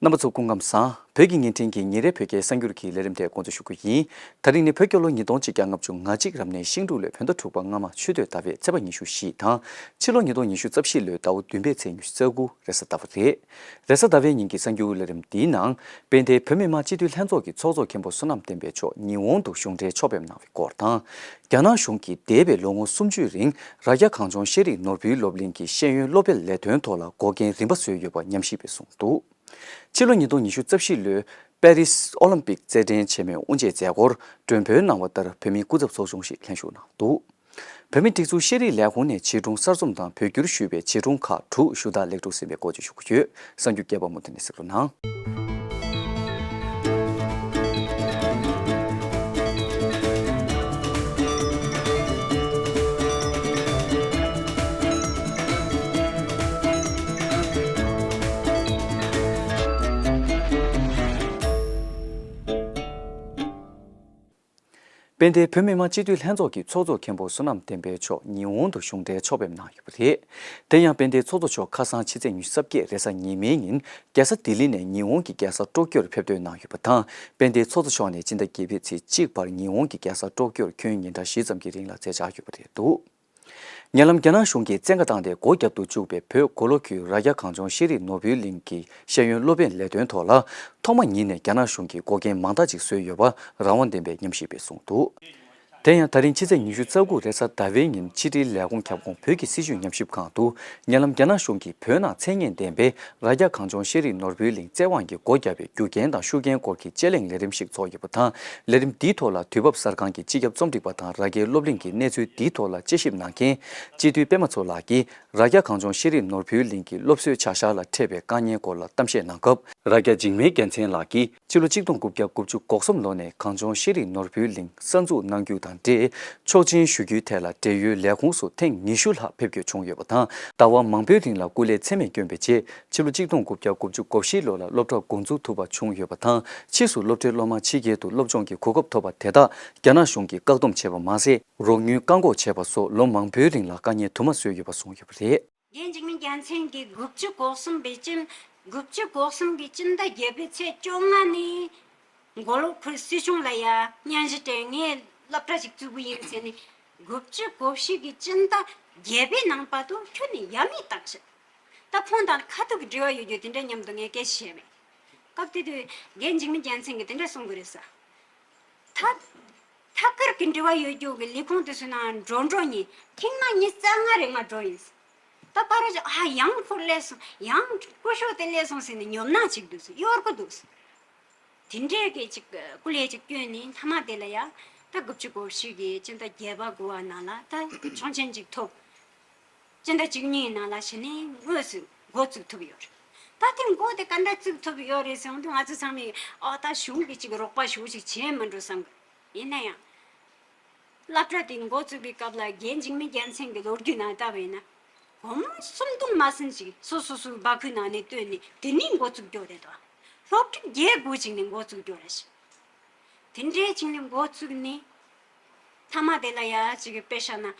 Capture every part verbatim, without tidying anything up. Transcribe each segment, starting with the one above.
རྣམ་པ་ཚོ་སྐུ་ཁམས་བཟང་། བོད་ཀྱི་བརྙན་འཕྲིན་གྱི་ཉིན་རེའི་བོད་སྐད་གསར་འགྱུར་གྱི་ལས་རིམ་དེ་འགོ་འཛུགས་ཞུ་གི་ཡིན། ད་རིང་ནི་བོད་རྒྱལ་ལོ་ཉིས་སྟོང་ཆིག་བརྒྱ་ལྔ་བཅུ་ང་གཅིག་རབ་གནས་ཤིང་འབྲུག་ལོའི་བོད་ཟླ་དྲུག་པ་སྔ་མ་ཆུ་སྟོད་ཟླ་བའི་ཚེས་པ་ཉི་ཤུ་བཞི་དང་། ཕྱི་ལོ་ཉིས་སྟོང་ཉི་ཤུ་རྩ་བཞི་ལོའི་ཟླ་བ་བདུན་པའི་ཚེས་ཉི་ཤུ་རྩ་དགུ་རེས་གཟའ་ཟླ་བ་རེད། རེས་གཟའ་ཟླ་བའི་ཉིན་གྱི་གསར་འགྱུར་ལས་རིམ་འདིའི་ནང་། དཔལ་ལྡན་བོད་མི་མང་སྤྱི་འཐུས་ལྷན་ཚོགས་ཀྱི་ཚོགས་གཙོ་མཁན་པོ་བསོད་ནམས་བསྟན་འཕེལ་མཆོག་ཉི་འོང་དུ་གཞུང་འབྲེལ་ཕྱོགས་ཕེབས་གནང་བའི་སྐོར་དང་། རྒྱ་ནག་གཞུང་གིས་འདས་པའི་ལོ་ངོ་སུམ་ཅུའི་རིང་། རྭ་རྒྱ་གངས་ལྗོངས་ཤེས་རིག་ནོར་བུའི་སློབ་གླིང་གི་ཤེས་ཡོན་སློབ་སྤེལ་ལས་དོན་ཐོག་ལ་འགོག་རྐྱེན་རིམ་པ་བཟོས་ཡོད་པ་ཉམས་ཞིབ་པས་གསུངས་འདུག། ཕྱི་ལོ་ཉིས་སྟོང་ཉི་ཤུ་རྩ་བཞི་ལོའི་པེ་རིས་ཨོ་ལིམ་པིག་རྩེད་འགྲན་ཆེན་མོའི་དབུ་འབྱེད་མཛད་སྒོར་མགྲོན་འབོད་གནང་བ་ལྟར་བོད་མིའི་སྐུ་ཚབ་ཚོགས་ཆུང་ཞིག་ལྷན་ཞུགས་གནང་འདུག། བོད་མིའི་སྒྲིག་འཛུགས་ཤེས་རིག་ལས་ཁུངས་ནས་བྱིས་སྒྲུང་གསར་རྩོམ་དང་བོད་བསྒྱུར་ཞུས་པའི་བྱིས་སྒྲུང་ཁག་དྲུག་ཞུ་དག་ལེགས་གྲུབ་ཟིན་པའི་སྐོར་བརྗོད་ཞུ་གི་ཡོད། གསར་འགྱུར་རྒྱས་པ་མུ་མཐུད་ནས་གཟིགས་རོགས་གནང་། དཔལ་ལྡན་བོད་མི་མང་སྤྱི་འཐུས་ལྷན་ཚོགས་ཀྱི་ཚོགས་གཙོ་མཁན་པོ་བསོད་ནམས་བསྟན་འཕེལ་མཆོག་ཉི་འོང་དུ་གཞུང་འབྲེལ་ཕྱོགས་ཕེབས་གནང་ཡོད་པ་རེད། དེ་ཡང་དཔལ་ལྡན་ཚོགས་གཙོ་མཆོག་ཁ་སང་ཕྱི་ཚེས་ཉི་ཤུ་རྩ་བརྒྱད་རེས་གཟའ་ཉི་མའི་ཉིན་རྒྱལ་ས་ལྡི་ལི་ནས་ཉི་འོང་གི་རྒྱལ་ས་ཀྲོ་ཀྱོར་ཕེབས་ཐོན་གནང་ཡོད་པ་དང་། དཔལ་ལྡན་ཚོགས་གཙོ་མཆོག་ནས་སྤྱི་ཟླ་བརྒྱད་པའི་ཚེས་གཅིག་བར་ཉི་འོང་གི་རྒྱལ་ས་ཀྲོ་ཀྱོར་ཁྱོན་ཉིན་གྲངས་བཞི་ཙམ་གྱི་རིང་ལ་མཛད་འཆར་ཡོད་པ་རེད་འདུག། ཉེ་ལམ་རྒྱ་ནག་གཞུང་གིས་བཙན་བཀའ་བཏང་སྟེ་སྒོ་བརྒྱབ་ཏུ་བཅུག་པའི་བོད་མགོ་ལོག་ཁུལ་རྭ་རྒྱ་གངས་ལྗོངས་ཤེས་རིག་ནོར་བུའི་གླིང་གི་ཤེས་ཡོན་སློབ་སྤེལ་ལས་དོན་ཐོག་ལ་ཐོག་མ་ཉིད་ནས་རྒྱ་ནག་གཞུང་གིས་འགོག་རྐྱེན་མང་དག་ཅིག་བཟོས་ཡོད་པ་རང་དབང་ལྡན་པས་ཉམས་ཞིབ་པས་གསུངས་འདུག། དེ་ཡང་ད་རིང་ཕྱི་ཚེས་ཉི་ཤུ་རྩ་དགུ་རེས་གཟའ་ཟླ་བའི་ཉིན་ཕྱི་དྲིལ་ལས་ཁུངས་ཁྱབ་ཁོངས་བོད་ཀྱི་སྲིད་བྱུས་ཉམས་ཞིབ་ཁང་དུ་ཉེ་ལམ་རྒྱ་ནག་གཞུང་གིས་བོད་ནང་མཚན་སྙན་ལྡན་པའི་རྭ་རྒྱ་གངས་ལྗོངས་ཤེས་རིག་ནོར་བུའི་གླིང་བཙན་དབང་གིས་སྒོ་བརྒྱབ་པའི་རྒྱུ་རྐྱེན་དང་ཤུགས་རྐྱེན་སྐོར་གྱི་དཔྱད་གླེང་ལས་རིམ་ཞིག་ཚོགས་ཡོད་པ་དང་། ལས་རིམ་འདིའི་ཐོག་ལ་དུས་བབ་གསར་ཁང་གི་སྤྱི་ཁྱབ་རྩོམ་སྒྲིག་པ་དང་རྭ་རྒྱའི་སློབ་གླིང་གི་གནས་ཚུལ་འདིའི་ཐོག་ལ་དཔྱད་ཞིབ་གནང་མཁན་སྤྱི་འཐུས་པད་མ་མཚོ་ལགས་ཀྱིས་རྭ་རྒྱ་གངས་ལྗོངས་ཤེས་རིག་ནོར་བུའི་གླིང་གི་སློབ་གསོའི་བྱ་གཞག་ལ་འཕྲད་པའི་དཀའ་ངལ་སྐོར་ལ་གཏམ་བཤད་གནང་སྐབས། རྭ་རྒྱ་འཇིགས་མེད་རྒྱལ་མཚན་ལགས་ཀྱིས་ཕྱི་ལོ་གཅིག་སྟོང་དགུ་བརྒྱ་དགུ་བཅུ་གོ་གསུམ་ལོ་ནས་གངས་ལྗོངས་ཤེས་རིག་ནོར་བུའི་གླིང་གསར་འཛུགས་གནང་རྒྱུ་དང་འབྲེལ་ཆོག་མཆན་ཞུ་རྒྱུའི་ཐད་ལ་འབྲེལ་ཡོད་ལས་ཁུངས་སུ་ཐེངས་ཉི་ཤུ་ལྷག་ཕེབས་སྐྱོད་བྱུང་ཡོད་པ་དང་། ཟླ་བ་མང་པོའི་རིང་ལ་སྐུ་ལས་ཚད་མེད་བསྐྱོན་པའི་རྗེས་ཕྱི་ལོ་གཅིག་སྟོང་དགུ་བརྒྱ་དགུ་བཅུ་གོ་བཞི་ལོ་ལ་སློབ་གྲྭ་འགོ་འཛུགས་ཐུབ་པ་བྱུང་ཡོད་པ་དང་། ཕྱིས་སུ་སློབ་གྲྭའི་སློབ་མ་ཕྱི་རྒྱལ་དུ་སློབ་སྦྱོང་གི་གོ་སྐབས་ཐོབ་པ་དེ་དག་རྒྱ་ནག་གཞུང་གིས་བཀག་སྡོམ་བྱས་པ་མ་ཟད། རོགས་དངུལ་བཀག་འགོག་བྱས་པ་སོགས་ལོ་མང་པོའི་རིང་ལ་དཀའ་ངལ་དུ་མ་བཟོས་ཡོད་པ་གསུངས་ཡོད་པ་རེད། རྒན་འཇིགས་མེད་རྒྱལ་མཚན་གྱིས་དགུ་བཅུ་གོ་གསུམ་པའི་སྤྱི། དགུ་བཅུ་གོ་གསུམ་གྱི་སྤྱི་ཟླ་བརྒྱད་པའི་ཚེས་བཅོ་ལྔ་ནས་མགོ་ལོག་ཁུལ་སྲིད་གཞུང་ལ་ཡ་སྙན་ཞུ་སྤྲད། ངས་སློབ་གྲྭ་ཞིག་བཙུགས་ཀྱི་ཡིན་ཟེར་ནས། དགུ་བཅུ་གོ་བཞི་གི་སྤྱི་ཟླ་བརྒྱད་པའི་ནང་བར་དུ་ཁྱོན་ནས་ཡ་མེད་བཏང་ཤག། ད་ཁོང་དང་ཁ་ཐུག་གི་འབྲེལ་བ་ཡོད་རྒྱུ་དེ་འདྲ་མཉམ་དུ་ངས་སྐད་ཆ་བཤད་མེད། སྐབས་དེ་དུས་རྒན་འཇིགས་མེད་རྒྱལ་མཚན་གྱིས་དེ་འདྲ་གསུང་གི་རེད་ཟེར། ད། ཐད་ཀར་གྱི་འབྲེལ་བ་ཡོད་རྒྱུ་གི་ལས་ཁུངས་དེ་ཚོའི་ནང་འགྲོ་འགྲོ་ནས་ཐེངས་མ་ཉི་ཤུ་རྩ་ལྔ་རེ་ང་འགྲོ་ཡིན། ད་པ་ར་ཅིག་ཨ་ཡང་ཁོ་སླེབས་སོང་། ཡང་སྐུ་ཞབས་དེ་སླེབས་སོང་ཟེར་ནས་ཉོབ་སྣང་ཅིག་འདུག་ཟེར། གཡོར་གི་འདུག་ཟེར། དེ་འདྲས་ཀྱི་ཅིག་སྐུ་ལས་ཅིག་བསྐྱོན་ནས་མཐའ་མ་དེ་ལ་ཡ་ད་དགུ་བཅུ་གོ་བཞི་གི་སྤྱི་ཟླ་བརྒྱད་པ་དགུ་པ་ནང་ལ་ད་ཆོག་མཆན་ཅིག་ཐོབ། སྤྱི་ཟླ་བཅུ་གཉིས་ནང་ལ་བྱས་ནས་དངོས་སུ་འགོ་བཙུགས་ཐུབ་ཡོད་རེད། ད་དེ་འགོ་དེ་ག་འདྲ་བཙུགས་ཐུབ་ཡོད་རེད་ཟེར་དུས། ང་ཚོ་ཚང་མས་ཨ་ད་གཞུང་གིས་ཅིག་རོགས་པ་ཞེ་པོ་ཅིག་བྱས་མི་འགྲོ་བསམ་གི། ཡིན་ན་ཡང་། སློབ་གྲྭ་དེ་འགོ་བཙུགས་པའི་སྐབས་ལ་རྒན་འཇིགས་མེད་རྒྱལ་མཚན་གྱི་ལོ་རྒྱུས་ནང་ལྟ་བས་ན། སྒོར་མོ་སུམ་སྟོང་མ་ཟིན་ཅིག་སོ་སོ་སོའི་སྦ་ཁུག་ནང་ནས་བཏོན་ནས་དེ་ནས་འགོ་བཙུགས་རྒྱུ་རེད་དོ། སློབ་ཕྲུག་བརྒྱད་དགུ་ཅིག་ནས་འགོ་བཙུགས་རྒྱུ་རེད་ཤག། དེ་འདྲའི་ཅིག་ནས་འགོ་བཙུགས་ནས། མཐའ་མ་དེ་ལ་ཡ་ཅིག་དཔེ་བཞག་ན།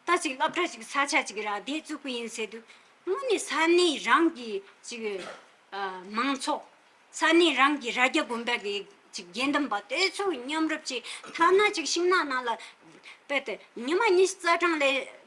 ད་ཅིག་སློབ་གྲྭ་ཅིག་ས་ཆ་ཅིག་ར་དེ་བཙུགས་པ་ཡིན་ཟེར་དུས། དངོས་གནས་ས་གནས་རང་གི་ཅིག་ཨ་མང་ཚོགས། ས་གནས་རང་གི་རྭ་རྒྱ་དགོན་པ་གི་ཅིག་དགེ་འདུན་པ་དེ་ཚོ་མཉམ་རུབ་ཅིག་ཐ་ན་ཅིག་ཤིང་ནགས་ནང་ལ་རྦད་དེ་ཉི་མ་ཉི་ཤུ་རྩ་གྲངས་ལ་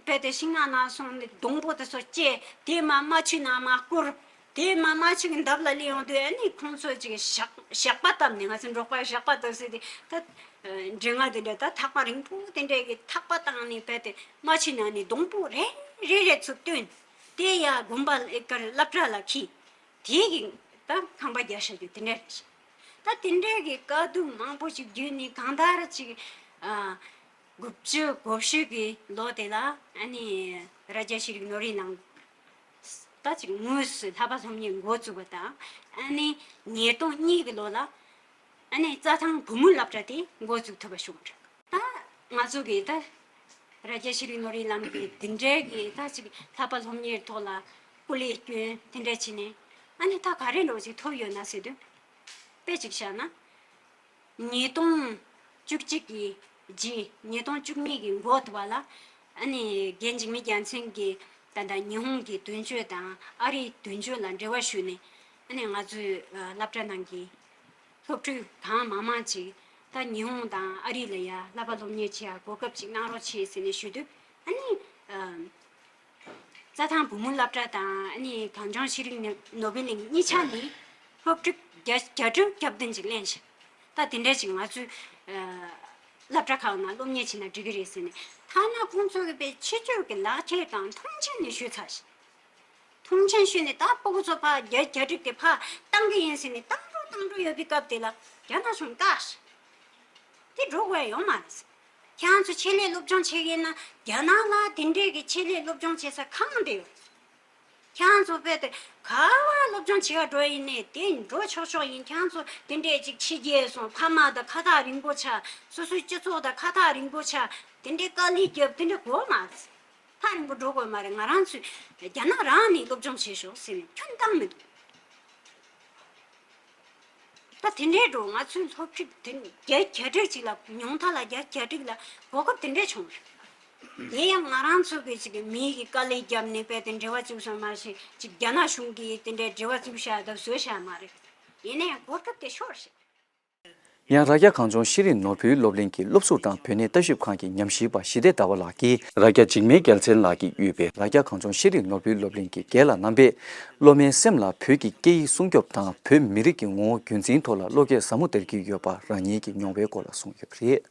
རྦད་དེ་ཤིང་ནགས་ནང་སོང་ནས་སྡོང་པོ་དེ་ཚོ་བཅད་དེ་མར་རྨ་ཆུ་ནང་མར་བསྐུར། དེ་མར་རྨ་ཆུ་གི་འདབས་ལ་སླེབས་ཡོང་དུས། ཨ་ནི་ཁོང་ཚོས་ཅིག་ཞགས་ཞགས་པ་བཏབ་ནས། ང་ཚོ་འབྲོག་པ་ཞགས་པ་བཏབ་ཟེར་དེ་ད། འདྲེ་ལྔ་དེ་འདྲ་ད་ཐག་པ་རིང་པོ་དེ་འདྲས་ཀྱི་ཐག་པ་བཏང་ནས་རྦད་དེ་རྨ་ཆུ་ནང་ནས་སྡོང་པོ་རེ་རེ་རེ་ཚུར་བཏོན། དེ་ཡ་དགོན་པ་ལ་ཀར་སློབ་གྲྭ་ལ་འཁྱེར། དེ་གི་ད་ཁང་པ་རྒྱག་བཞག་རྒྱུ་དེ་འདྲ་རེད་ཤག། ད་དེ་འདྲས་ཀྱི་དཀའ་སྡུག་མང་པོ་ཞིག་བརྒྱུད་ནས་གང་ལྟར་ཅིག་ཨ། དགུ་བཅུ་གོ་བཞི་གི་ལོ་དེ་ལ་ཨ་ནི་རྭ་རྒྱ་ཤེས་རིག་ནོར་བུའི་གླིང་ད་ཅིག་དངོས་སུ་ལྷག་པ་སློབ་གཉེར་འགོ་བཙུགས་པ་དང་། ཨ་ནི་ཉིས་སྟོང་གཉིས་ཀྱི་ལོ་ལ་ཨ་ནི་རྩྭ་ཐང་བུ་མོའི་སློབ་གྲྭ་དེ་འགོ་བཙུགས་ཐུབ་པ་བྱུང་འདུག། ད་ང་ཚོ་གི་ད་རྭ་རྒྱ་ཤེས་རིག་ནོར་བུའི་གླིང་གི་དེ་འདྲའི་གི་ད་ཅིག་ལྷག་པ་སློབ་གཉེར་ཐོག་ལ་སྐུ་ལས་བསྐྱོན་དེ་འདྲ་བྱས་ནས། ཨ་ནི་ད་ག་རེ་འདྲ་བོ་ཅིག་ཐོབ་ཡོད་ན་ཟེར་དུས། དཔེ་ཅིག་བཞག་ན། ཉིས་སྟོང་བཅུ་གཅིག་གི་རྗེས། ཉིས་སྟོང་བཅུ་གཉིས་ཀྱི་འགོ་ཐུག་པ་ལ། ཨ་ནི་རྒན་འཇིགས་མེད་རྒྱལ་མཚན་གྱིས་ད་ལྟ་ཉི་ཧོང་གི་དོན་གཅོད་དང་ཨ་རིའི་དོན་གཅོད་ལ་འབྲེལ་བ་ཞུས་ནས། ཨ་ནི་ང་ཚོའི་ཨ་སློབ་གྲྭ་ནང་གི་སློབ་ཕྲུག་གང་མང་མང་ཅིག་ད་ཉི་ཧོང་དང་ཨ་རི་ལ་ཡ་བསླབ་པ་སློབ་གཉེར་བྱེད་ཡ་གོ་སྐབས་ཅིག་གནང་རོགས་བྱེད་ཟེར་ནས་ཞུ་དུས། ཨ་ནི་ཨ་རྩྭ་ཐང་བུ་མོ་སློབ་གྲྭ་དང་ཨ་ནི་གངས་ལྗོངས་ཤེས་རིག་ནོ་ནོ་བེལ་གླིང་གཉིས་ཆ་ནས་སློབ་ཕྲུག་བརྒྱ་བརྒྱ་དྲུག་བརྒྱ་བདུན་ཅིག་ལེན་ཤག་ད་དེ་འདྲ་ཅིག་ང་ཚོའི་ཨ་སློབ་གྲྭ་ཁག་ནང་སློབ་གཉེར་བྱས་ན་འགྲིག་གི་རེད་ཟེར་ནས། ཐ་ན་ཁོང་ཚོ་གི་དཔེ་ཕྱི་སྐྱོད་ཀྱི་ལག་ཁྱེར་དང་མཐོང་མཆན་ནས་ཞུས་ཚར་ཤག་མཐོང་མཆན་ཞུས་ནས་ད་སྤུ་གུ་ཚོ་ཕར་བརྒྱ་བརྒྱ་དྲུག་དེ་ཕར་བཏང་གི་ཡིན་ཟེར་ནས་བཏང་འགྲོ་བཏང་འགྲོ་ཡོད་པའི་སྐབས་དེ་ལ་རྒྱ་ནག་གཞུང་བཀག་ཤག་དེ་འགྲོ་དགོས་ཡ་ཡོད་མ་རེད་ཟེར། ཁྱེད་རང་ཚོ་ཆེད་ལས་སློབ་སྦྱོང་བྱེད་ཀྱི་ཡིན་ན་རྒྱ་ནག་ལ་དེ་འདྲས་ཀྱི་ཆེད་ལས་སློབ་སྦྱོང་བྱེད་ས་གང་དེ་ཡོད། ཁྱེད་རང་ཚོ་དཔེ་དེ་ག་བ་སློབ་སྦྱོང་བྱེད་ག་འགྲོ་ཡིན་ནས་དེ་འགྲོ་ཆོག་ཆོག་ཡིན། ཁྱེད་རང་ཚོ་དེ་འདྲས་ཅིག་ཕྱི་རྒྱལ་སོང་། ཕ་མ་དང་ཁ་ཐག་རིང་པོ་ཆགས། སོ་སོའི་སྤྱི་ཚོགས་དང་ཁ་ཐག་རིང་པོ་ཆགས། དེ་འདྲས་དཀའ་ལས་རྒྱབ་དེ་འདྲས་དགོས་མ་རེད། ཐག་རིང་པོ་འགྲོ་དགོས་མ་རེད། ང་རང་ཚོས་རྒྱ་ནག་རང་ནས་སློབ་སྦྱོང་བྱེད་ཤོག་ཟེར་ནས་ཁྱོན་བཏང་མི་འདུག་ད་དེ་འདྲའི་འགྲོ་ང་ཚོའི་སློབ་ཁྲིད་དེ་བརྒྱ་བརྒྱ་ཕྲག་ཅིག་ལ་ཉུང་མཐའ་ལ་བརྒྱ་བརྒྱ་ཕྲག་ལ་གོ་སྐབས་དེ་འདྲས་བྱུང་རེད། དེ་ཡང་ང་རང་ཚོ་གི་ཅིག་མི་གི་དཀའ་ལས་བརྒྱབ་ནས་དཔེ་དེ་འབྲེལ་བ་བཙུགས་སོང་མ་གཞི་ཅིག་རྒྱ་ནག་གཞུང་གིས་དེ་འདྲའི་འབྲེལ་བ་བཙུགས་བཞག་དང་བཟོས་བཞག་མ་རེད། ཡིན་ན་ཡང་གོ་སྐབས་དེ་ཤོར་ཞིག་ཡང་། རྭ་རྒྱ་གངས་ལྗོངས་ཤེས་རིག་ནོར་བུའི་སློབ་གླིང་གི་སློབ་ཟུར་དང་བོད་གནས་ལྟ་ཞིབ་ཁང་གི་ཉམས་ཞིབ་པ་ཞི་བདེ་ཟླ་བ་ལགས་ཀྱིས། རྭ་རྒྱ་འཇིགས་མེད་རྒྱལ་མཚན་ལགས་ཀྱིས་དབུས་པའི་རྭ་རྒྱ་གངས་ལྗོངས་ཤེས་རིག་ནོར་བུའི་སློབ་གླིང་གི་སྒེར་ལ་རྣམ་པས། སློབ་མའི་སེམས་ལ་བོད་ཀྱི་སྐད་ཡིག་སྲུང་སྐྱོབ་དང་བོད་མི་རིགས་ཀྱི་ངོ་བོ་རྒྱུན་འཛིན་ཐོག་ལ་བློ་སྐྱེད་ཟབ་མོ་སྟེར་གྱི་ཡོད་པ་རང་ཉིད་ཀྱི་མྱོང་བའི་སྐོར་ལ་གསུངས་ཡོད་པ་རེད།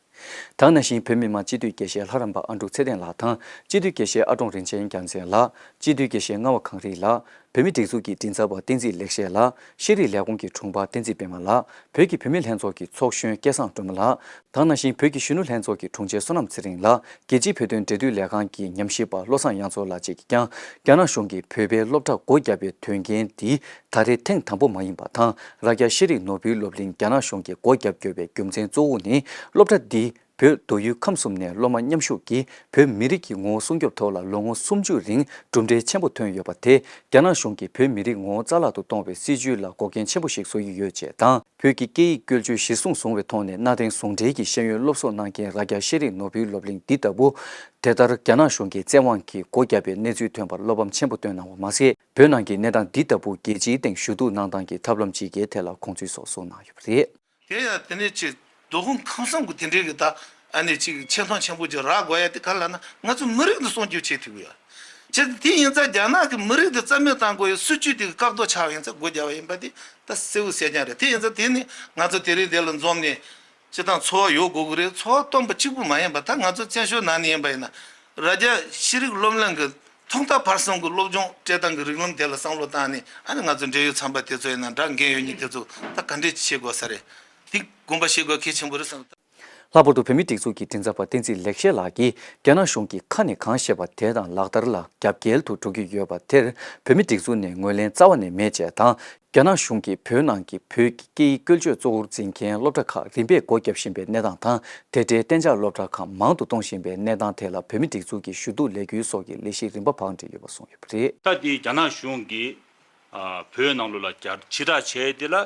ད་ག་ནང་བཞིན་བོད་མི་མང་སྤྱི་འཐུས་དགེ་བཤེས་ལྷ་རམས་པ་ཨ་འབྲུག་ཚེ་བརྟན་ལགས་དང་། སྤྱི་འཐུས་དགེ་བཤེས་ཨ་ཀྲོང་རིན་ཆེན་རྒྱལ་མཚན་ལགས། སྤྱི་འཐུས་དགེ་བཤེས་རྔ་བ་གངས་རི་ལགས། བོད་མིའི་སྒྲིག་འཛུགས་ཀྱི་མགྲིན་ཚབ་པ་བསྟན་འཛིན་ལེགས་བཤད་ལགས། ཤེས་རིག་ལས་ཁུངས་ཀྱི་དྲུང་འཕར་བསྟན་འཛིན་པད་མ་ལགས། བོད་ཀྱི་བུད་མེད་ལྷན་ཚོགས་ཀྱི་ཚོགས་གཞོན་སྐལ་བཟང་སྒྲོལ་མ་ལགས། ད་ག་ནང་བཞིན་བོད་ཀྱི་གཞོན་ནུ་ལྷན་ཚོགས་ཀྱི་དྲུང་ཆེ་བསོད་ནམས་ཚེ་རིང་ལགས། རྒྱལ་སྤྱིའི་བོད་དོན་འབྲེལ་མཐུད་ལས་ཁང་གི་ཉམས་ཞིབ་པ་བློ་བཟང་དབྱངས་མཚོ་ལགས་བཅས་ཀྱིས་ཀྱང་། རྒྱ་ནག་གཞུང་གིས་བོད་པའི་སློབ་གྲྭ་སྒོ་བརྒྱབ་པའི་དོན་རྐྱེན་འདིས་ད་རེས་ཐེངས་དང་པོ་མ་ཡིན་པ་དང་། རྭ་རྒྱ་ཤེས་རིག་ནོར་བུའི་སློབ་གླིང་རྒྱ་ནག་གཞུང་གིས་སྒོ་བརྒྱབ་དགོས་པའི་རྒྱུ་མཚན་གཙོ་བོ་ནི། སློབ་གྲྭ་འདིས་བོད་མདོ་དབུས་ཁམས་གསུམ་ནས་སློབ་མ་མཉམ་ཞུགས་ཀྱིས་བོད་མི་རིགས་ཀྱི་ངོ་བོ་སྲུང་སྐྱོབ་ཐོག་ལ་ལོ་ངོ་སུམ་ཅུ་རིང་གྲུབ་འབྲས་ཆེན་པོ་ཐོན་ཡོད་པ་དེས། རྒྱ་ནག་གཞུང་གིས་བོད་མི་རིགས་ངོ་བོ་རྩ་བརླག་ཏུ་གཏོང་བའི་སྲིད་བྱུས་ལ་འགོག་རྐྱེན་ཆེན་པོ་ཞིག་བཟོ་ཡི་ཡོད་ཅེས་དང་། བོད་ཀྱི་སྐད་ཡིག་བཀོལ་སྤྱོད་གཞིར་བཟུང་བཟུང་བའི་ཐོག་ནས་གནའ་དེང་ཟུང་འབྲེལ་གྱི་ཤེས་ཡོན་སློབ་གསོ་གནང་མཁན་རྭ་རྒྱ་ཤེས་རིག་ནོར་བུའི་སློབ་གླིང་འདི་ལྟ་བུ། དེ་ལྟར་རྒྱ་ནག་གཞུང་གིས་བཙན་དབང་གིས་སྒོ་བརྒྱབ་པའི་གནས་ཚུལ་ཐོན་པར་བློ་ཕམ་ཆེན་པོ་བཏོན་གནང་བ་མ་ཟད། བོད་ནང་གི་གནས་སྟངས་འདི་ལྟ་བུ་རྒྱལ་སྤྱིའི་སྟེང་ཞུ་གཏུག་གནང་སྟངས་ཀྱི་ཐབས་ལམ་ཅིག་གི་ཐད་ལ་དགོངས་ཚུལ་སོགས་གསུངས་གནང་ཡོད་པ་རེད། དེ་ཡང་དེ་ནས་ཅིག་མདོ་དབུས་ཁམས་གསུམ་གྱི་དེ་འདྲའི་གི་ད་ཨ་ནི་ཅིག་ཆེ་མཐོང་ཆེན་པོ་ཅིག་རག་དགོས་ཡ་དེ་ག་རེ་ལབ་ན། ང་ཚོ་མི་རིགས་འདི་སྲུང་སྐྱོབ་བྱེད་ཐུབ་ཡ། ཅིག་དེ་ཡིན་ཙང་རྒྱ་ནག་གི་མི་རིགས་འདི་རྩ་མེད་བཏང་དགོས་ཡ་སྲིད་བྱུས་དེ་གི་བཀག་རྡོ་ཆགས་པ་ཡིན་ཙང་སྒོ་རྒྱབ་པ་ཡིན་པ་དེ་ད་གསལ་བོ་གསལ་རྐྱང་རེད། དེ་ཡིན་ཙང་དེ་ནི་ང་ཚོ་དེ་རིང་འདི་ལ་འཛོམས་ནས་སྤྱིར་བཏང་འཚོ་བ་ཡོད་དགོས་ཀྱི་རེད། འཚོ་བ་སྟོན་པ་གཅིག་པུ་མ་ཡིན་པ། ད་ང་ཚོ་བཙན་བྱོལ་ནང་ནས་ཡིན་པ་ཡིན་ན་རྭ་རྒྱ་ཤེས་རིག་སློབ་གླིང་གི་ཐོག་མཐའ་བར་གསུམ་གྱི་སློབ་སྦྱོང་སྤྲད་སྟངས་ཀྱི་རིགས་ལམ་དེ་ལ་བསམ་བློ་བཏང་ནས། ཨ་ནི་ང་ཚོ་འབྲེལ་ཡོད་ཚན་པ་དེ་ཚོ་ཡིན་ན་འདྲ། འགན་ཡོད་མཁན་དེ་ཚོ་ད་ག་འདྲས་བྱེད་དགོས་ས་རེད། དེ་དགོངས་པ་བཞེས་དགོས་གལ་ཆེན་པོ་རེད་བསམ། ལྷག་པར་དུ་བོད་མིའི་སྒྲིག་འཛུགས་ཀྱི་མགྲིན་ཚབ་པ་བསྟན་འཛིན་ལེགས་བཤད་ལགས་ཀྱིས། རྒྱ་ནག་གཞུང་གིས་ཁ་ནས་གང་བཤད་པ་དེ་དང་ལག་བསྟར་ལ་རྒྱབ་འགལ་དུ་འགྲོ་གི་ཡོད་པ་དེར། བོད་མིའི་སྒྲིག་འཛུགས་ནས་ངོས་ལེན་རྩ་བ་ནས་མེད་ཅེས་དང་། རྒྱ་ནག་གཞུང་གིས་བོད་ནང་གི་བོད་ཀྱི་སྐད་ཡིག་བཀོལ་སྤྱོད་གཙོ་བོར་འཛིན་མཁན་སློབ་གྲྭ་ཁག་རིམ་པས་སྒོ་བརྒྱབ་བཞིན་པའི་གནས་སྟངས་དང་། དེ་འབྲེལ་གཏན་འཇགས་སློབ་གྲྭ་ཁག་མང་དུ་གཏོང་བཞིན་པའི་གནས་སྟངས་ཐད་ལ་བོད་མིའི་སྒྲིག་འཛུགས་ཀྱི་ཞུ་གཏུག་ལས་འགུལ་སོགས་ཀྱི་ལས་གཞི་རིམ་པ་བང་སྒྲིག་ཡོད་པ་གསུངས་ཡོད་པ་རེད། ད་དེ་རྒྱ་ནག་གཞུང་གིས་ཨ་བོད་ནང་ལོགས་ལ་རྒྱ་ཕྱིར་བསྒྲགས་བྱས་དེ་ལ་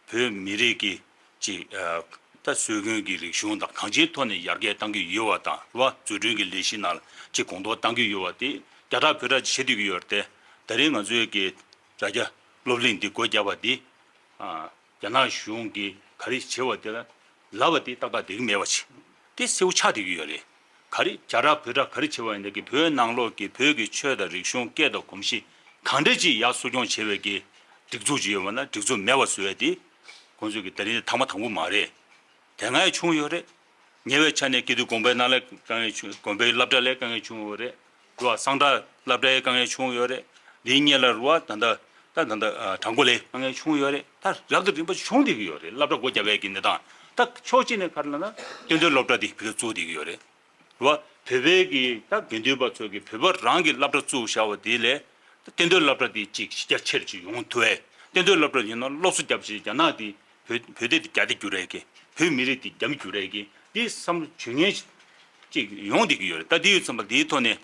བོད་མི་རིགས་ཀྱི་ཅིག་ཨ་ད་སྲོལ་རྒྱུན་གྱི་རིག་གཞུང་དང་གང་ཅིའི་ཐོག་ནས་ཡར་རྒྱས་གཏང་གི་ཡོད་པ་དང་། རེད་བ། འཛུགས་སྐྲུན་གྱི་ལས་གཞི་ནང་ལ་ཅིག་གོང་མཐོར་གཏང་གི་ཡོད་པ་དེ་རྒྱ་གྲགས་བོད་གྲགས་ཅིག་བྱེད་སྡོད་ཀྱི་ཡོད་རེད་དེ། ད་རེས་ང་ཚོའི་གི་རྭ་རྒྱ་སློབ་གླིང་འདི་སྒོ་བརྒྱབ་པ་འདི། ཨ་རྒྱ་ནག་གཞུང་གིས་ག་རེ་བྱེད་པ་དེ་ལ་ལབ་པ་དེ་ཏག་ཏག་བསྡད་ཀྱི་མེད་པ་ཅིག་དེ་གསལ་པོ་ཆགས་བསྡད་ཀྱི་ཡོད་རེད། ག་རེ་རྒྱ་གྲགས་བོད་གྲགས་ག་རེ་བྱེད་པ་ཡིན་ན། གི་བོད་ནང་ལོགས་ཀྱི་བོད་ཀྱི་ཆོས་དང་རིག་གཞུང་སྐད་དང་གོམས་གཤིས་གང་འདྲ་ཅིག་ཡར་གསོ་སྐྱོང་བྱེད་པའི་གི་སྒྲིག་འཛུགས་ཅིག་ཡོད་པ་ན། སྒྲིག་འཛུགས་མེད་པ་བཟོ་ཡ་དེ་ཁོང་ཚོས་ཀྱི་ད་རིང་ཐེངས་མ་དང་པོ་མ་རེད། དེ་སྔ་ཡང་བྱུང་ཡོད་རེད། ཉེ་བའི་ཆ་ནས་སྐྱིད་སྡུག་དགོན་པའི་ནང་ལ་དཀའ་ངལ་བྱུང་། དགོན་པའི་སློབ་གྲྭ་ལ་དཀའ་ངལ་བྱུང་ཡོད་རེད། རུ་བ་གསང་བྲག་སློབ་གྲྭའི་དཀའ་ངལ་བྱུང་ཡོད་རེད། འདིའི་སྔོན་ལ་རུ་བ་ད་ལྟ་ད་ད་ལྟ་ཨ་བྲག་འགོ་ལའི་དཀའ་ངལ་བྱུང་ཡོད་རེད། ད་རབ་དང་རིམ་པ་བྱུང་བསྡད་ཀྱི་ཡོད་རེད། སློབ་གྲྭ་སྒོ་བརྒྱབ་པའི་གི་གནས་སྟངས། ད་ཕྱོགས་གཅིག་ནས་ག་རེ་ལབ་ན། གཏན་སྡོད་སློབ་གྲྭ་དེ་བོད་པས་བཙུགས་བསྡད་ཀྱི་ཡོད་རེད། རུ་བ་བོད་པའི་གི་ད་དགེ་འདུན་པ་ཚོ་གིས་བོད་པ་རང་གི་སློབ་གྲྭ་བཙུགས་བཞག་པ་དེ་ལས། ད་གཏན་སྡོད་སློབ་གྲྭ་དེ་ཅིག་གཞི་རྒྱ་ཆེར་ཅིག་ཡོང་ཐུབ་པའི། གཏན་སྡོད་སློབ་གྲྭ་ཡིན་ན་སློབ་གསོ་བརྒྱབ་བྱས་རྒྱ་ནག་དེ་བོད་བོད་སྡེ་དེ་རྒྱ་སྡེ་འགྱུར་ཡས་ཀྱི། བོད་མི་རིགས་དེ་རྒྱ་མི་འགྱུར་ཡས་ཀྱི་དེ་བསམ་བློ་བྱེད་མཁན་ཅིག་ཡོང་བསྡད་ཀྱི་ཡོད་རེད། ད་དེ་ཡོད་ཙམ་པ་དེའི་ཐོག་ནས་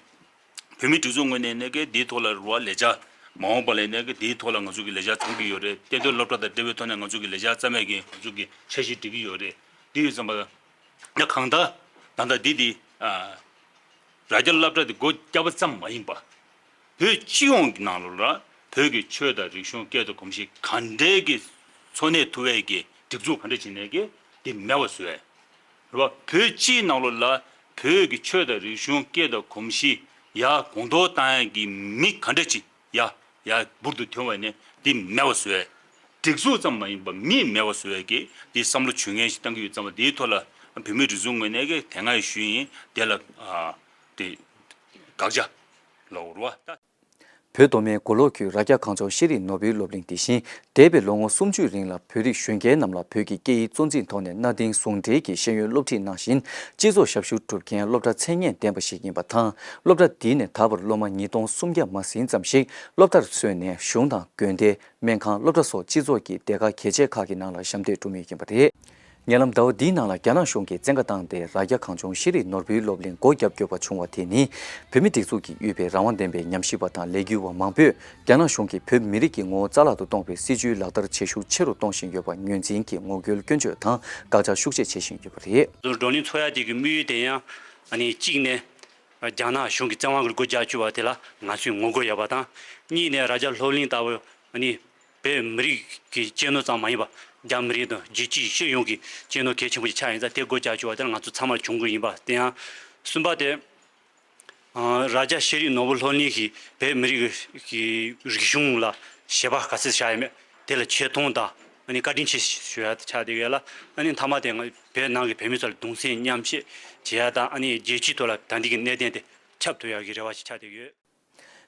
བོད་མིའི་སྒྲིག་འཛུགས་ངོས་ནས་ནས་ཀྱི་དེའི་ཐོག་ལ་རུ་བ་ལས་འཆར་མ་འོངས་པ་ལ་ནས་ཀྱི་དེའི་ཐོག་ལ་ང་ཚོ་གི་ལས་འཆར་བརྩམ་གྱི་ཡོད་རེད། གཏན་སྡོད་སློབ་གྲྭ་དང་འབྲེལ་བའི་ཐོག་ནས་ང་ཚོ་གི་ལས་འཆར་བརྩམས་ཡས་ཀྱི་ང་ཚོ་གི་འཆར་གཞི་སྒྲིག་གི་ཡོད་རེད། དེ་ཡོད་ཙམ་པ་ད་གང་ལྟར་ད་ལྟ་འདི་འདི་ཨ་རྭ་རྒྱ་སློབ་གྲྭ་འདི་སྒོ་བརྒྱབ་པ་ཙམ་མ་ཡིན་པ། བོད་སྤྱི་ཡོངས་ཀྱི་ནང་ལོགས་ལ་ད་ བོད་ཀྱི་ཆོས་དང་རིག་གཞུང་སྐད་དང་གོམས་གཤིས་ག་འདྲའི་གི་འཚོ་གནས་ཐུབ་པའི་གི་སྒྲིག་འཛུགས་ག་འདྲ་བྱས་ནས་གི་དེ་མེད་པ་བཟོ་ཡས། རེད་བ། བོད་སྤྱིའི་ནང་ལོགས་ལ་བོད་ཀྱི་ཆོས་དང་རིག་གཞུང་སྐད་དང་གོམས་གཤིས་ཡར་གོང་མཐོར་བཏང་ཡས་ཀྱི་མི་ག་འདྲ་ཅིག་ཡར་ཡར་འབུར་དུ་ཐོན་པ་ནས་དེ་མེད་པ་བཟོ་ཡས། སྒྲིག་འཛུགས་ཙམ་མ་ཡིན་པར་མི་མེད་པ་བཟོ་ཡས་ཀྱི་དེ་བསམ་བློ་བྱུང་མཁན་ཞིག་བཏང་གི་ཡོད་ཙང་། དེའི་ཐོག་ལ་བོད་མིའི་སྒྲིག་འཛུགས་ངོས་ནས་ཀྱི་དེ་སྔ་ཡང་ཞུས་ཡིན། དེ་ལ་ཨ་དེ་དགག་བྱ་ལབ་དགོས་རེད་བ། བོད་མདོ་སྨད་མགོ་ལོག་ཁུལ་རྭ་རྒྱ་གངས་ལྗོངས་ཤེས་རིག་ནོར་བུའི་སློབ་གླིང་འདི་བཞིན་འདས་པའི་ལོ་ངོ་སུམ་ཅུའི་རིང་ལ་བོད་རིགས་གཞོན་སྐྱེས་རྣམས་ལ་བོད་ཀྱི་སྐད་ཡིག་གཙོ་འཛིན་ཐོག་ནས་གནའ་དེང་ཟུང་འབྲེལ་གྱི་ཤེས་ཡོན་སློབ་ཁྲིད་གནང་བཞིན། སྤྱི་ཚོགས་ཞབས་ཞུ་སྒྲུབ་མཁན་སློབ་གྲྭ་མཚན་སྙན་ལྡན་པ་ཞིག་ཡིན་པ་དང་། སློབ་གྲྭ་འདི་ནས་ད་བར་སློབ་མ་ཉིས་སྟོང་སུམ་བརྒྱ་མ་ཟིན་ཙམ་ཞིག་སློབ་མཐར་སོན་ནས་གཞུང་དང་དགོན་སྡེ། སྨན་ཁང་། སློབ་གྲྭ་སོགས་སྤྱི་ཚོགས་ཀྱི་སྡེ་ཁག་གལ་ཆེ་ཁག་གི་ནང་ལ་ཞབས་འདེགས་སྒྲུབ་མུས་ཡིན་པ་རེད། ཉེ་ལམ་ཟླ་བ་འདིའི་ནང་ལ་རྒྱ་ནག་གཞུང་གིས་བཙན་བཀའ་བཏང་སྟེ་རྭ་རྒྱ་གངས་ལྗོངས་ཤེས་རིག་ནོར་བུའི་སློབ་གླིང་སྒོ་བརྒྱབ་དགོས་པ་བྱུང་བ་དེ་ནི། བོད་མི་སྒྲིག་འཛུགས་ཀྱིས་དབུས་པའི་རང་དབང་ལྡན་པའི་ཉམས་ཞིབ་པ་དང་ལས་འགུལ་བ་མང་པོས་རྒྱ་ནག་གཞུང་གིས་བོད་མི་རིགས་ཀྱི་ངོ་བོ་རྩ་བརླག་ཏུ་གཏོང་བའི་སྲིད་བྱུས་ལག་བསྟར་བྱེད་ཤུགས་ཆེ་རུ་གཏོང་བཞིན་ཡོད་པར་ངོས་འཛིན་གྱིས་ངོ་རྒོལ་སྐྱོན་བརྗོད་དང་དགག་བྱ་ཤུགས་ཆེ་བྱེད་བཞིན་ཡོད་པ་རེད། བགྲོ་གླེང་ཚོགས་ཡག་དེ་གི་དམིགས་ཡུལ་དེ་ཡང་ཨ་ནི་གཅིག་ནས་རྒྱ་ནག་གཞུང་གིས་བཙན་དབང་གིས་སྒོ་རྒྱག་བཅུག་པ་དེ་ལ་ང་ཚོས་ངོ་རྒོལ་ཡོད་པ་དང་། གཉིས་ནས་རྭ་རྒྱ་སློབ་གླིང་ལྟ་བུ་ཨ་ནི་བོད་མི་རིགས་ཀྱི་གཅེས་ནོར་ཙམ་མ་ཡིན་པ་རྒྱ་མི་རིགས་དང་རྒྱལ་སྤྱིའི་སྤྱི་ཡོངས་ཀྱི་གཅེས་ནོར་གལ་ཆེན་པོ་ཞིག་ཆགས་ཡིན་ཙང་། དེ་སྒོ་རྒྱག་བཅུག་པ་དེ་ལ་ང་ཚོ་ཚང་མར་གྱོང་གུན་ཡིན་པ་དེ་ཡང་། གསུམ་པ་དེ་ཨ་རྭ་རྒྱ་ཤེས་རིག་ནོར་བུ་སློབ་གླིང་གིས་བོད་མི་རིགས་ཀྱི་རིག་གཞུང་ལ་ཞེན་པ་ག་ཚོད་བཞག་ཡོད་མེད་དེ་ལ་ཆེ་མཐོང་དང་ཨ་ནི་བཀའ་དྲིན་ཆེ་ཞུ་ཡ་དེ་ཆགས་བསྡད་ཡོད་ལ། ཨ་ནི་མཐའ་མ་དེ་ང་བོད་ནང་གི་བོད་མི་ཚོ་ལ་གདུང་སེམས་མཉམ་སྐྱེད་བྱེད་ཡ་དང་། ཨ་ནི་རྒྱལ་སྤྱིའི་ཐོག་ལ་ད་ལྟའི་གི་གནད་དོན་དེ་ཁྱབ་ཐུབ་ཡག་གི་རེ་བ་ཞིག་ཆགས་བསྡད་ཡོད།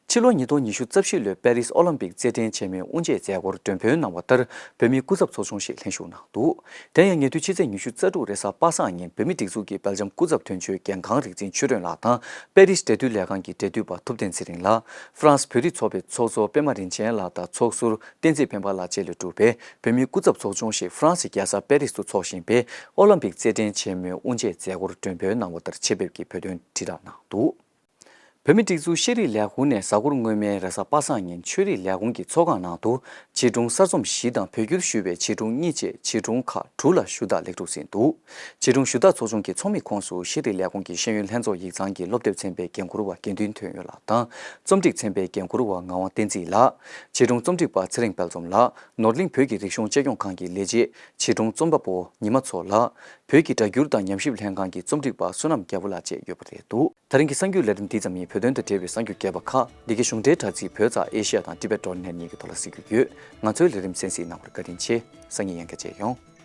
ཕྱི་ལོ་ཉིས་སྟོང་ཉི་ཤུ་རྩ་བཞི་ལོའི་པེ་རིས་ཨོ་ལིམ་པིག་རྩེད་འགྲན་ཆེན་མོའི་དབུ་འབྱེད་མཛད་སྒོར་མགྲོན་འབོད་གནང་བ་ལྟར། བོད་མིའི་སྐུ་ཚབ་ཚོགས་ཆུང་ཞིག་ལྷན་ཞུགས་གནང་འདུག་དེ་ཡང་ཉེ་དུས་ཕྱི་ཚེས་ཉི་ཤུ་རྩ་དྲུག་རེས་གཟའ་པ་སངས་ཉིན་བོད་མིའི་སྒྲིག་འཛུགས་ཀྱི་སྦེལ་ཇམ་སྐུ་ཚབ་དོན་གཅོད་རྒན་ཁང་རིག་འཛིན་ཆོས་སྒྲོན་ལགས་དང་། པེ་རིས་འབྲེལ་མཐུད་ལས་ཁང་གི་འབྲེལ་མཐུད་པ་ཐུབ་བསྟན་ཚེ་རིང་ལགས། ཧྥ་རན་སི་བོད་རིགས་ཚོགས་པའི་ཚོགས་གཙོ་པད་མ་རིན་ཆེན་ལགས་དང་ཚོགས་ཟུར་བསྟན་འཛིན་སྤེན་པ་ལགས་བཅས་ལས་གྲུབ་པའི་བོད་མིའི་སྐུ་ཚབ་ཚོགས་ཆུང་ཞིག་ཧྥ་རན་སིའི་རྒྱལ་ས་པེ་རིས་སུ་འཚོགས་བཞིན་པའི་ཨོ་ལིམ་པིག་རྩེད་འགྲན་ཆེན་མོའི་དབུ་འབྱེད་མཛད་སྒོར་མགྲོན་འབོད་གནང་བ་ལྟར་ཆེད་ཕེབས་ཀྱིས་བོད་དོན་དྲིལ་བསྒྲགས་གནང་འདུག་བོད་མིའི་སྒྲིག་འཛུགས་ཤེས་རིག་ལས་ཁུངས་ནས་གཟའ་འཁོར་སྔོན་མའི་རེས་གཟའ་པ་སངས་ཉིན་ཆོས་རིག་ལས་ཁུངས་ཀྱི་ཚོགས་ཁང་ནང་དུ་བྱིས་སྒྲུང་གསར་རྩོམ་བཞི་དང་བོད་བསྒྱུར་ཞུས་པའི་བྱིས་སྒྲུང་གཉིས་བཅས་བྱིས་སྒྲུང་ཁག་དྲུག་ལ་ཞུ་དག་ལེགས་གྲུབ་ཟིན་འདུག་བྱིས་སྒྲུང་ཞུ་དག་ཚོགས་ཆུང་གི་ཚོགས་མི་ཁོངས་སུ་ཤེས་རིག་ལས་ཁུངས་ཀྱི་ཤེས་ཡོན་ལྷན་ཚོགས་ཡིག་ཚང་གི་སློབ་དེབ་ཚན་པའི་འགན་འཁུར་བ་དགེ་འདུན་ཐོན་ཡོད་ལགས་དང་། རྩོམ་སྒྲིག་ཚན་པའི་འགན་འཁུར་བ་ངག་དབང་བསྟན་འཛིན་ལགས། བྱིས་སྒྲུང་རྩོམ་སྒྲིག་པ་ཚེ་རིང་དཔལ་འཛོམས་ལགས། ནོར་གླིང་བོད་ཀྱི་རིག་གཞུང་གཅེས་སྐྱོང་ཁང་གི་ལས་བྱེད་བྱིས་སྒྲུང་རྩོམ་པ་པོ་ཉི་མ་མཚོ་ལགས། བོད་ཀྱི་སྒྲ་སྒྱུར་དང་ཉམས་ཞིབ་ལྷན་ཁང་གི་རྩོམ་སྒྲིག་པ་བསོད་ནམས་རྒྱལ་པོ་ལགས་བཅས་ཡོད་པ་རེད་འདུག་ད་རིང་གི་གསར་འགྱུར་ལས་རིམ་འདི་ཙམ་ཡིན། བོད་དོན་དང་འབྲེལ་བའི་གསར་འགྱུར་རྒྱས་པ་ཁག་འདི་གའི་གཞུང་འབྲེལ་དྲ་ཚིགས་བོད་ཙ་ཨེ་ཤི་ཡ་དང་ཊི་བེ་ཊི་ཌོ་ཊི་ནེ་ཊི་གཉིས་ཀྱི་ཐོག་ལ་གཟིགས་རྒྱུ་ཡོད། ང་ཚོའི་ལས་རིམ་གསན་གཟིགས་གནང་བར་བཀའ་དྲིན་ཆེ། སང་ཉིན་ཡང་བསྐྱར་མཇལ་ཡོང་།